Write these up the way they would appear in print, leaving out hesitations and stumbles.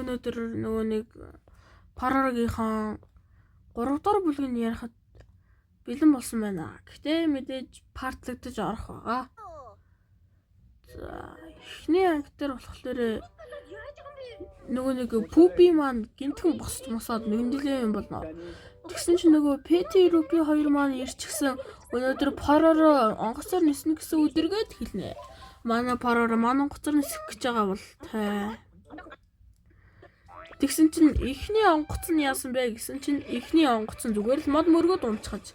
өнөөдөр нөгөө нэг Парарогийнхаа 3 дугаар бүлгийг ярихад бэлэн болсон байна. Гэхдээ мэдээж part лагдаж орох байгаа. За, эхний анги дээр болохоор нөгөө нэг Пүби маань гинтхэн босч мосоод нэгэн жилийн юм болно. Тэгсэн чинь нөгөө Пети, Руби хоёр маань ирчихсэн, өнөөдөр Параро онгоцоор ниснэ гэсэн өдөргээд хэлнэ. Манай Параро манай онгоцоор нисэх гэж байгаа бол тай. Тэгсэн чинь эхний онгоц нь яасан бэ гэсэн чинь эхний онгоц нь зүгээр л мод мөргөд унцгаж,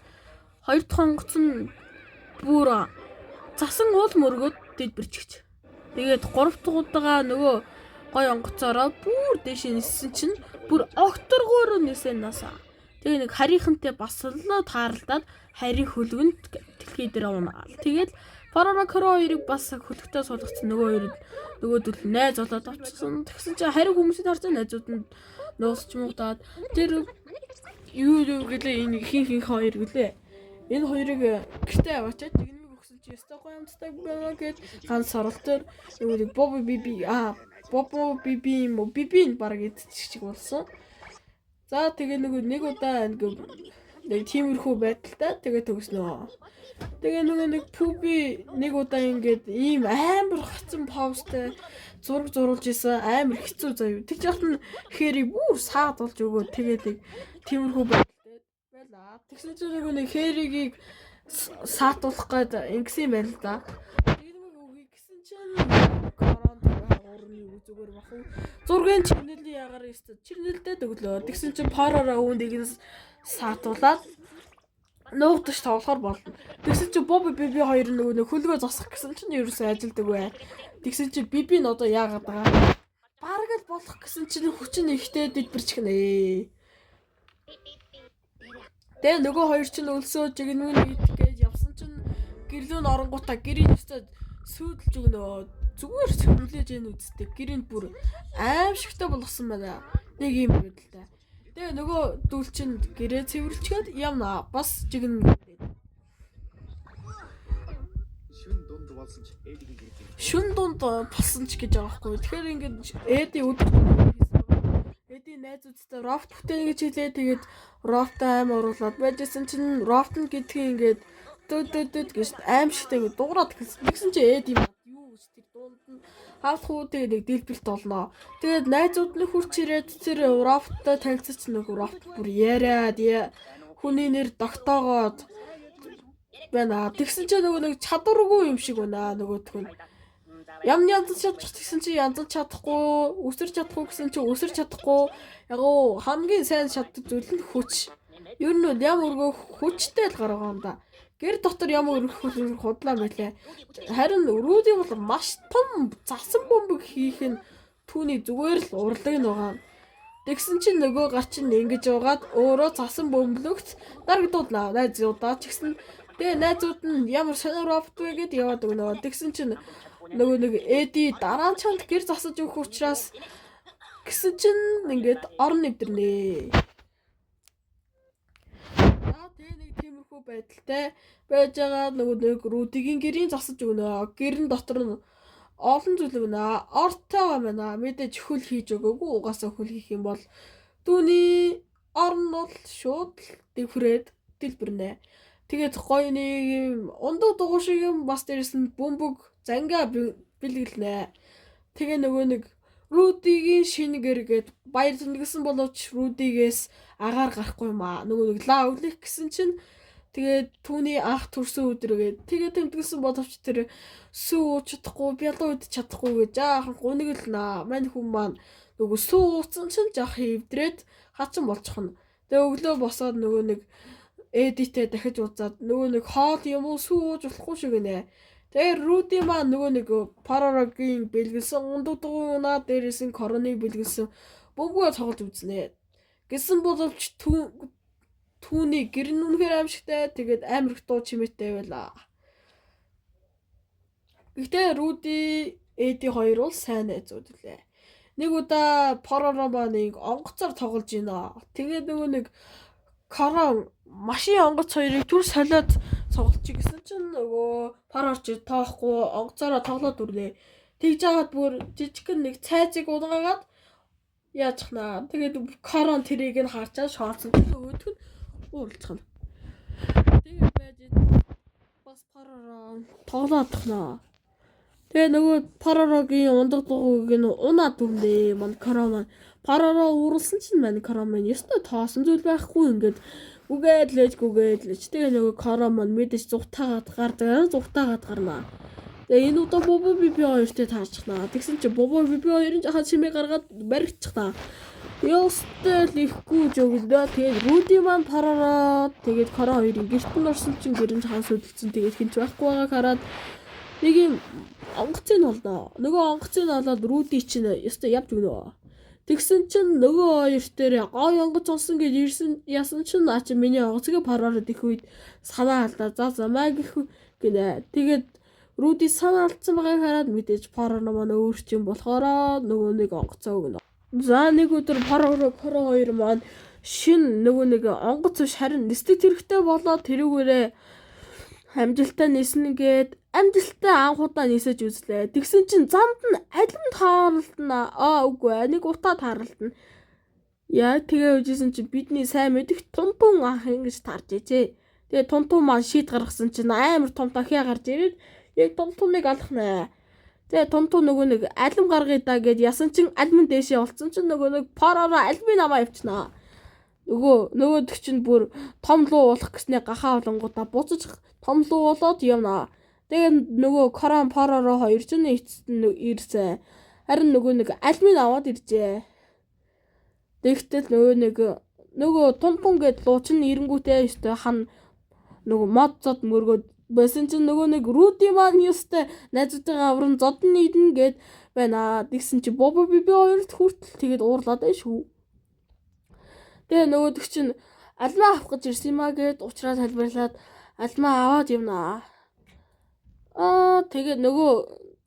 хоёр дахь онгоц нь бүр засан уул мөргөд дэлбэрчихэж. Тэгээд гурав дахь удаага нөгөө гой онгоцоороо бүр дээшээ ниссэн чинь бүр огторгоор нисэн насаа. Тэгээ нэг харийнхантай бас л тааралдаад харийн хөлгөнд дэлхий дээр унаа. Тэгээд Парара Коро хоёрыг бас хөлөгтөө суулгацсан, нөгөө хоёр нөгөөдөл найз болоод авчихсан. Тэгсэн чинь харин хүмүүсийн харцаа найзууд нь нууцч муудаад тэр юу юу гэлээ, энэ хин хин хоёр гэлээ. Энэ хоёрыг гэртээ аваачаад жигнэмэг өгсөн чи ёстой гоё амттай байна гэж ганц соролтоор нөгөө нэг Бобо Биби, Бобо Биби юм уу, Биби нь баг идчих чиг болсон. За, тэгээ нөгөө нэг удаа нэг тиймэрхүү байдалтай тэгээ төгснөө. Тэгээ нөгөө нэг Пүби нэг удаа ингээд ийм амар хацсан pose тай зураг зурулж исэн, амар хэцүү заяа. Тэг яхад нь Хэри бүр саад болж өгөө, тэгээд нэг тиймэрхүү байдалтай байлаа. Тэгсэн чинь нөгөө нэг Хэригийг саатуулах гээд ингэсэн юм байна л да. Тэгээд нэг үгүй гэсэн чинь корон урны зүгээр бах уу. Зургийн чирнэлийн ягаар өстө чирнэлдээд өглөө. Тэгсэн чинь Парараа үүнийг нь саатуулаад нуугдаж тоглохоор болно. Тэгсэн чинь Бобби, Биби хоёр нөгөө нэг хөлгөө зогсох гэсэн чинь ерөөсөө ажилдаг бай. Тэгсэн чинь Биби нь одоо яагаад байгаа? Бараг л болох гэсэн чинь хүчин ихтэй дэлбэрчихнэ. Тэгээ нөгөө хоёр чинь өлсөө жигнүн идэх гэж явсан чинь гэрлүүн оронгуудаа гэрийн өстөө сүйдэлж өгнө. Зүгээр хүлээж ийн үсттэй. Гэрээнд бүр аимшигтай болгосон байна. Нэг юм байдалтай. Тэгээ нөгөө дүүл чинь гэрээ цэвэрлчгээд явна. Бас жигнэ гэдэг. Шүн дунд болсон ч Эдигийн гэр гэр. Шүн дунд болсон ч гэж байгаа байхгүй. Тэгэхээр ингээд Эди өдөр хийсэн байгаа. Эди найзуудтай робот бүтээнэ гэж хэлээ. Тэгээд роботтой аим оруулаад байжсэн чинь робот нь гэдгийг ингээд дөд дөд дөд гэж аимшигтай ингээд дуугараад эхэлсэн. Тэгсэн чинь Эди юу гэж тэр дунд нь хаалх уу, тэгээд нэг дэлбэлт болно. Тэгээд найзууд нь хурч ирээд тэр роботтой танилцаж, нэг робот бүр яриад хүний нэр тогтоогоод байна. Тэгсэн чинь нөгөө нэг чадваргүй юм шиг байна нөгөөх нь. Ям янз чадчих гэсэн чи янз чадахгүй, үсэрч чадахгүй гэсэн чи үсэрч чадахгүй. Яг уу хамгийн сайн чаддаг зүйл нь хүч. Ер нь бол ям өргөө хүчтэй л гаргаа юм да. Гэр дотор ям өргөх хөл худлаа байлаа. Харин Руди бол маш том засан бөмбөг хийх нь түүний зүгээр л урлаг нь байгаа. Тэгсэн чинь нөгөө гар чинь ингэж угаад өөрөө засан бөмбөлөгт дарагдуулнаа. Найзуудаа ч гэсэн, тэгээ найзууд нь ямар сонир робот вэ гэд яваад өгнө. Тэгсэн чинь нөгөө нэг Эди дараа нь чамд гэр засаж өгөх учраас гэсэн чинь ингээд орон нэвдэрнэ. За, тэгээ нэг тиймэрхүү байдалтай байж байгаа нөгөө нэг Рудигийн гэрийн засаж өгнө. Гэрэн дотор нь олон зүйл өгнө. Ортой байна. Мэдээж хөл хийж өгөөгүй. Угаасаа хөл хийх юм бол түүний орн бол шууд л дэвхрээд дэлбэрнэ. Тэгээд гоё нэг юм ундуу дугуй шиг юм, бас дээрэс нь бөмбөг зангаа бэлгэлнэ. Тэгээ нөгөө нэг Рудигийн шинэ гэр гээд баяр тэмдэглэсэн боловч Рудигээс агаар гарахгүй юм аа. Нөгөө нэг лаа өглөх гэсэн чинь тэгээд түүний анх төрсөн өдөр гээд тэгээд тэмдэглэсэн боловч тэр сүү ууж чадахгүй, бялуу идэж чадахгүй гэж жаахан гуниглнаа. Мань хүн маань нөгөө сүү ууцсан чинь жаах хэвдрээд хачин болчихно. Тэгээ өглөө босоод нөгөө нэг Эдитэй дахиж уулзаад нөгөө нэг хоол юм уу, сүү ууж болохгүй шиг гинэ. Тэгээ Руди маань нөгөө нэг Парарогийн бэлгэлсэн ундуудгуунаа, дээрээс нь короныг бэлгэлсэн бөмбөгөө тоглож үзнэ. Гэсэн боловч түүний гэр нь үнэхээр аимшигтай, тэгээд амар их дуу чимээтэй байлаа. Гэхдээ Руди, Эди хоёр бол сайн найзууд лээ. Нэг удаа Параро маань нэг онгоцоор тоглож гинэ. Тэгээд нөгөө нэг Корон машин онгоц хоёрыг түр солиод цуглчих гэсэн чинь нөгөө Парорч тоохгүй онгоцоороо тоглоод үрлээ. Тэгж жагаад бүр жижигхэн нэг цайзыг унгаагаад Яачихнаа. Тэгээд Корон тэрийг нь харчаад шоолсон. Нөгөөх нь ууралцах нь. Тэгээд байж бас Параро тоглоодохноо. Тэгээ нөгөө Парарогийн ундаг дугуйг нь унаад дүрнэ. Ман Корон маань Параро ууралсан чинь маань Корон маань ёстой тоосон зүйл байхгүй ингээд гүгээд лэж гүгээд лэж. Тэгээ нөгөө Корон маань мэдээж зугтаагаад гардаг. Зугтаагаад гарнаа. Тэгээ энэ удаа Бобо Би хоёртой таарчихнаа. Тэгсэн чинь Бобо Би хоёрын жахан чимээ гаргаад баригдчихнаа. Ёстой л ихгүй жөгөлдөө. Тэгээд Руди маань Параро тэгээд Корон хоёрын гэрт нь орсон чинь гэрэн хаан сүдэлцэн тэгээд хинч байхгүй байгааг хараад нэг юм онгоцыг олноо. Нөгөө онгоцыг олоод Руди чинь ёстой явж өгнө. Тэгсэн чинь нөгөө хоёр дээр гой онгоц олсон гэж ирсэн ясан чинь наа чи миний онгоцыг Параро дэх үед санаа алдаа. За замаа гэх гинэ. Тэгээд Руди санаа алдсан байгааг хараад мэдээж Параро маань өөр чинь болохоро нөгөө нэг онгоцоо өгнө. За нэг өдөр Параро Коро хоёр маань шин нөгөө нэг онгоц биш харин нислэг хэрэгтэй болоод тэрүүгээрээ амжилтаа ниснэ гээд амжилттай анхудаа нисэж үзлээ. Тэгсэн чинь замд нь алим тааралдана. Аа үгүй нэг утаа тааралдана. Яа тэгээ үжсэн чинь бидний сайн мэдих тунтун анх ингэж таарч ижээ. Тэгээ тунтун маань шийд гаргасан чинь амар том тахиа гарч ирээд яг тунтуныг алах нэ. Тэгээ тунтун нөгөө нэг алим гаргая да гэд ясан чинь алимын дээшээ олцсон чинь нөгөө нэг параараа алимын намаа явчихнаа. Нөгөөдөг чинь бүр том луу болох гэснээ гахаа болонгуудаа буцаж том луу болоод явнаа. Тэгээ нөгөө Корон Параро хоёр чинь эцэст нь ирсэн. Харин нөгөө нэг алимыг аваад иржээ. Тэгтэл нөгөө нэг нөгөө тун тун гэд луу чинь эренгүүтээ өстой хан нөгөө мод зод мөргөөд байсан чинь нөгөө нэг Руди маань ёстой найзуудтайгаа авран зод нь идэнэ гэд байна. Тэгсэн чи Бобо Би хоёрт хүртэл тэгээд уурлаад байна шүү. Тэгээ нөгөөдөг чинь алмаа авах гэж ирсэн юм а гэд уучраа тайлбарлаад алмаа аваад явнаа. Аа тэгээд нөгөө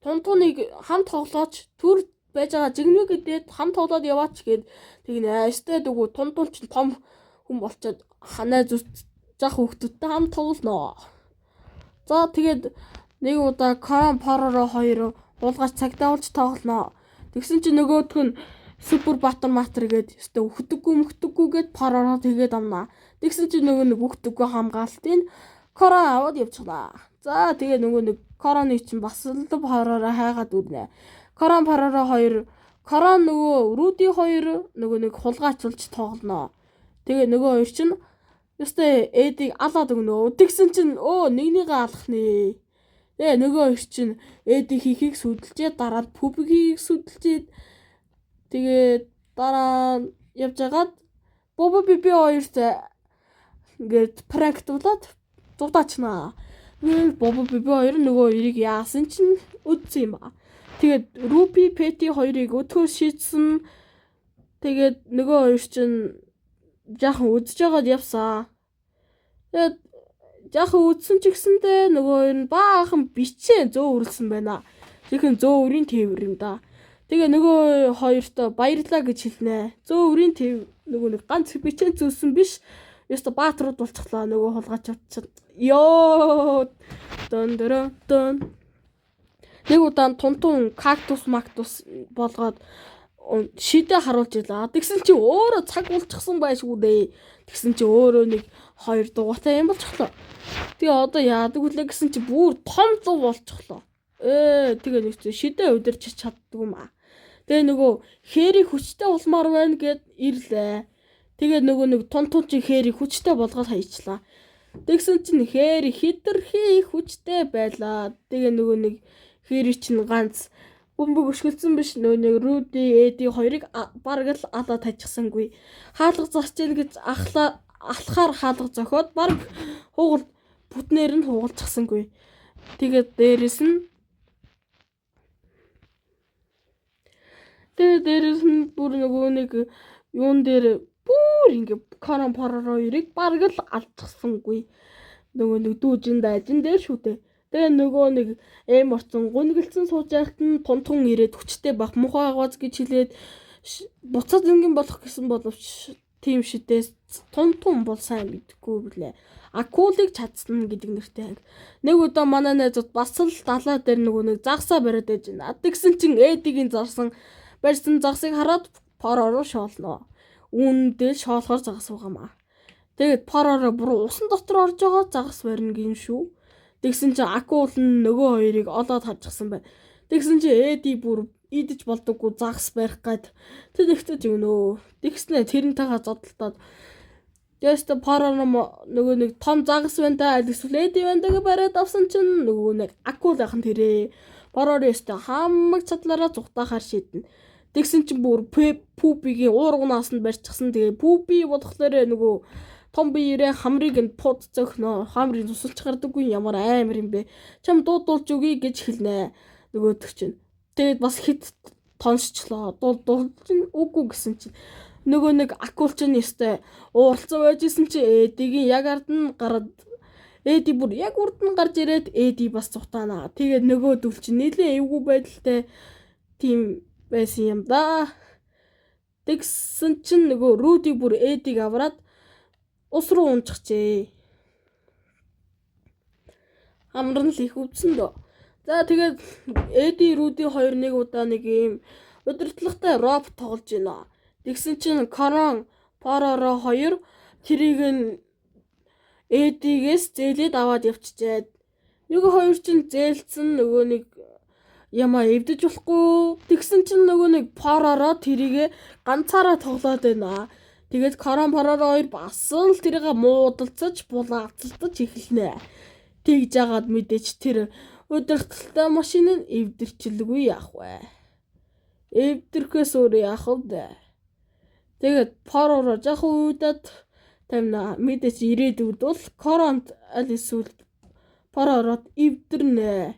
тунтуныг хам тоглооч түр байж байгаа жигнэг гэдээд хам тоглоод яваач гэд тэгнэ. Өстэй дэгүү тунтун чинь том хүн болчоод ханаа зүт жах хүүхдүүдтэй хам тоглоно. За тэгээд нэг удаа Корон Параро хоёр хулгайч цагтаа болж тоглоно. Тэгсэн чинь нөгөөх нь супер батар матер гээд өстэй үхдэггүй мөхдөггүй гээд Параро тэгээд амнаа. Тэгсэн чинь нөгөө нэг үхдэггүй хамгаалтыг Корон аваад явчихлаа. За тэгээ нөгөө нэг Короны чинь бас л Параро хайгаад үрнэ. Корон Параро хоёр Корон нөгөө Руди хоёр нөгөө нэг хулгайчулж тоглоно. Тэгээ нөгөө хоёр чинь ёстой Эдийг алаад өгнө. Тэгсэн чинь өө нэгнийгээ алах нэ. Тэгээ нөгөө хоёр чинь Эди хийхийг сүдэлжээ дараа нь Пүбиг хийхийг сүдэлжээ. Тэгээд дараа нь явж хагаад Бобо Би хоёрт ингээд пранктуулаад зудаачнаа. Тэгээд Бобо Би хоёр нөгөө хоёрыг яасан чинь үдсэн юм ба. Тэгээд Руби Пети хоёрыг өдгөө шийдсэн. Тэгээд нөгөө хоёр чинь жаахан үдсэж байгаад явсан. Тэгээд жаахан үдсэн ч гэсэндээ нөгөө хоёр нь баахан бичээ зөө үрэлсэн байна. Жихэн зөө үрийн тээвэр юм да. Тэгээ нөгөө хоёрт баярлаа гэж хэлнэ. Зөө үрийн тэв нөгөө нэг ганц бичээ зөөсөн биш. Ёстой баатрууд болчихлоо нөгөө хулгайч авчихсан. Йоо. Дон дөрө дон. Нэг удаа тунтун кактус мактус болгоод шидэ харуулж илаа. Тэгсэн чи өөрөө цаг болчихсон байшгүй дээ. Тэгсэн чи өөрөө нэг хоёр дугуйтай юм болчихлоо. Тэгээ одоо яадаг вүлээ гэсэн чи бүр том зув болчихлоо. Тэгээ нэг чи шидэ удирч чаддгүй юм аа. Тэгээ нөгөө хээрийг хүчтэй болмоор байна гэд ирлээ. Тэгээ нөгөө нэг тун тун чи хээрийг хүчтэй болгоод хаячлаа. Тэгсэн чинь хээр хитрхи их хүчтэй байлаа. Тэгээ нөгөө нэг хээрий чинь ганц бөмбөг өшгөлдсөн биш нөгөө нэг Руди, Эди хоёрыг бараг л алаа тажчихсангүй. Хаалга зарч ийн гэж ахлаа алхахаар хаалга зохиод бараг хугал бүтнээр нь хугалчихсангүй. Тэгээд дээрэс нь бүр нөгөө нэг юун дээр бүр ингээ Корон Параро хоёрыг бараг л алдчихсангүй. Нөгөө нэг дүүжин дайжин дээр шүү дээ. Тэгээ нөгөө нэг эм орцон гунигэлцэн сууж байхад нь тун тун ирээд хүчтэй бах мухай агууз гэж хэлээд буцаад энгийн болох гэсэн боловч тийм шидээс тун тун бол сайн мэдэхгүй билээ. Акулыг чадсан гэдэг нэртэй анги. Нэг удаа манай найзууд бас л далаа дээр нөгөө нэг загсаа бариад байж байна. Тэгсэн чинь Эдигийн зарсан барьсан загсыг хараад Поророро шоолно. Үүндээ шоолохоор загас байгаамаа. Тэгээд Поророро бүр усан дотор орж байгаа загас барина гин шүү. Тэгсэн чинь Акул нь нөгөө хоёрыг олоод харчихсан байна. Тэгсэн чинь Эди бүр идэж болдоггүй загас барих гад тэр ихтэй өгнөө. Тэгснэ тэрнтэйгээ зодтолтоод Тэстэ Поророро нөгөө нэг том загас байна да, аль эсвэл Эди байна даа бариад авсан чинь нөгөө нэг Акул яхан тэрээ Поророро өстө хамаг чадлаараа зүхтаахаар шийднэ. Тэгсэн чинь бүр Пүбигийн уургунаас нь барьчихсан. Тэгээ Пүби болохоор нөгөө том биеэрээ хамрыг нь пуд зөхнө. Хамрыг тусалж гардаггүй, ямар амар юм бэ. Чам дуудулж өгье гэж хэлнэ. Нөгөөдөг чинь. Тэгээд бас хит тонсчлоо. Дуудулж үгүй гэсэн чинь нөгөө нэг Акул чинь өстой ууралцсан байж исэн чи Эдигийн яг ард нь гараад, Эди бүр яг урд нь гарч ирээд Эди бас цухтаана. Тэгээд нөгөөдөл чинь нэлээд эвгүй байдалтай тийм байсан юм да. Тэгсэн чинь нөгөө Руди бүр Эдиг авраад ус руу унчихжээ. Амар нь л их өвдсөн дөө. За, тэгээд Эди, Руди хоёр нэг удаа нэг ийм удирдлагатай робот тоглож байна. Тэгсэн чинь Корон, Пороро хоёр тэрийг нь Эдигээс зээлээд аваад явчихжээ. Нөгөө хоёр чинь зээлцэн нөгөө нэг ямаа эвдэж болохгүй. Тэгсэн чинь нөгөө нэг Пороро тэрийг ганцаараа тоглоод байна. Тэгээд Корон, Пороро хоёр бас л тэрийг муудалцаж, булаацалтаж эхэлнэ. Тэгж жагаад мэдээч тэр удирдалтай машин нь эвдэрчилгүй, яах вэ? Эвдэрхээс өөр яах вэ? Тэгээд Пороро жаахан уйдаад тамина. Мэдээч ирээдүйд бол Коронт аль эсвэл Порород эвдэрнэ.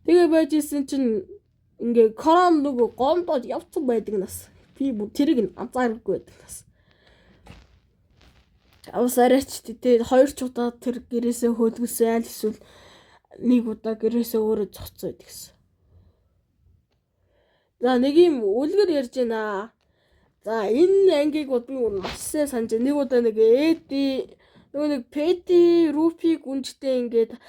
Тэгээ байж исэн чинь ингээ Корон нөгөө гомдоод явцсан байдаг нас. Би бүр тэрийг нь анзаарахгүй байдаг нас. Авс арайч тэгээд хоёр ч удаа тэр гэрээсээ хөөлгөсөн, аль эсвэл нэг удаа гэрээсээ өөрөө зогцсон байдаг гэсэн. За, нэг юм үлгэр ярьж байна. За, энэ ангийг бол би маш сайн санаж байна. Нэг удаа нэг Эди, нөгөө нэг Пети, Рупи гүнжтэй ингээд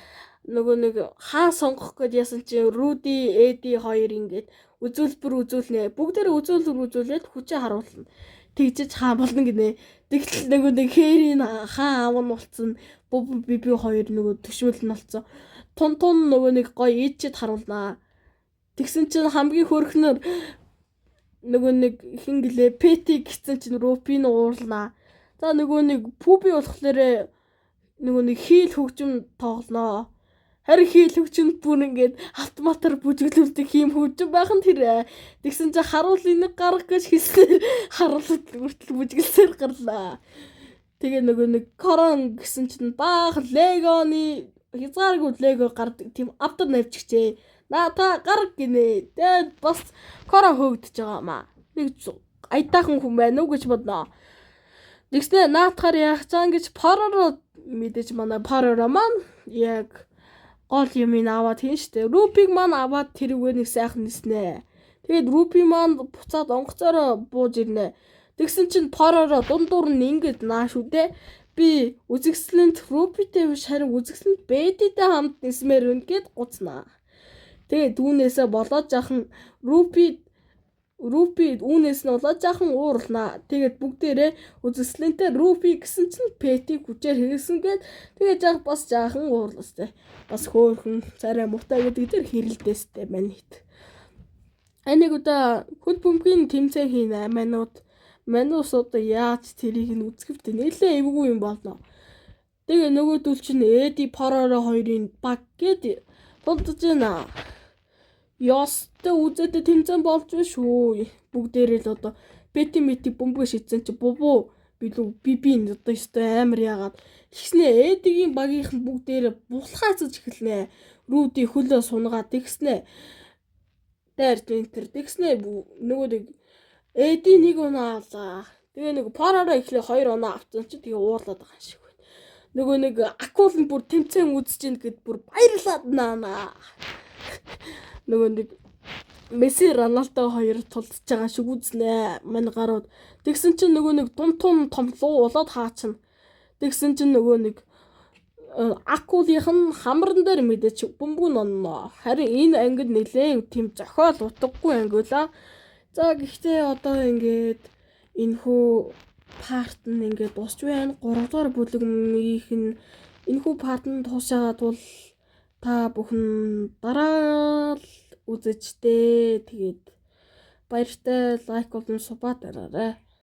нөгөө нэг хаан сонгох гэж ясан чинь Руди, Эди хоёр ингээд үзүүлбэр үзүүлнэ. Бүгдээрээ үзүүлбэр үзүүлээд хүчээ харуулна. Тэгжиж хаан болно гинэ. Тэгтэл нөгөө нэг Хэрийн хаан аав нь болцсон. Буб биби хоёр нөгөө төшөөл нь болцсон. Тун тун нөгөө нэг гоё ээжчэд харуулнаа. Тэгсэн чинь хамгийн хөрхнөр нөгөө нэг хин гэлээ, Пети гэсэн чинь Рупи нь уурлнаа. За, нөгөө нэг Пүби болохоор нөгөө нэг хийл хөгжим тоглоноо. Харин хийл хөгжимд бүр ингээд автоматар бүжиглүүлдэг хийм хөгжим байх нь тэр. Тэгсэн чинь харуул энийг гаргах гэж хэлснээр харуул хүртэл бүжиглсээр гарлаа. Тэгээ нөгөө нэг Корон гэсэн чинь баах Легоны хязгааргүй Лего гардаг тийм автор навчигчээ. Наа та гарг гинэ. Тэгээд бас Корон хөөгдөж байгаа маа. Нэг аятайхан хүн байна уу гэж бодноо. Тэгснэ наатахаар яах чаан гэж Пороро мэдээж манай Пороро маань яг гол юмыг аваад хийн штэ. Рупиг маань аваад тэрүүгээр нэг сайхан ниснэ. Тэгээд Рупи маань буцаад онгоцоороо бууж ирнэ. Тэгсэн чинь Пороро дундуур нь ингэж наа шүү дээ. Би үзэгслэнт Рупитэй биш, харин үзэгслэнт Бэдитэй хамт нисмээр байна гэд гуцнаа. Тэгээд үүнээсээ болоод жахан Рупи үүнээс нь болоод жаахан уурлнаа. Тэгээд бүгдээрээ үзэсгэлэнтэй Рупи гэсэн чинь Пети хүчээр хэрэгсэн гээд тэгээд жаах бас жаахан уурластай. Бас хөөхөн царай муутай гэдэг дээр хэрэлдээстэй байна хит. Энийг удаа хөл бөмбөгийн тэмцээн хийнэ манууд. Мануус одоо яаж тэрийг нь үзэхвтэй нэлээ эвгүй юм болно. Тэгээ нөгөөдөл чинь Эди, Пороро хоёрын баг гээд тулдж байна. Ёстой үзээдээ тэмцээн болж байна шүү. Бүгдээрээ л одоо Бети мети бөмбөг шидсэн чи бубуу билүү би одоо ёстой амар яагаад тэгснэ Эдигийн багийнх нь бүгдээрээ булхаацаж эхэлнэ. Руди хөлөө сунгаад тэгснэ. Дайр тэр тэгснэ нөгөө нэг Эди нэг оноо авлаа. Тэгээ нэг Парараа эхлээ хоёр оноо авсан чи тэгээ уурлаад байгаа юм шиг байна. Нөгөө нэг Акул нь бүр тэмцээн үзэж гин гэд бүр баярлаад наана. Нөгөө нэг Месси, Роналдо хоёр тулдж байгаа шиг үзнэ. Мань гарууд. Тэгсэн чинь нөгөө нэг тун тун томлуу болоод хаачна. Тэгсэн чинь нөгөө нэг Акулийнх нь хамран дээр мэдээч бөмбөг нонно. Харин энэ ангид нэлээд тийм зохиол утгагүй анги үлаа. За, гэхдээ одоо ингээд энэхүү part нь ингээд дуусч байна. 3 дугаар бүлэгийнх нь энэхүү part нь дуусаад тул та бүхэн дараа л үзэж дээ. Тэгээд баяртай, like болон sub дараарай.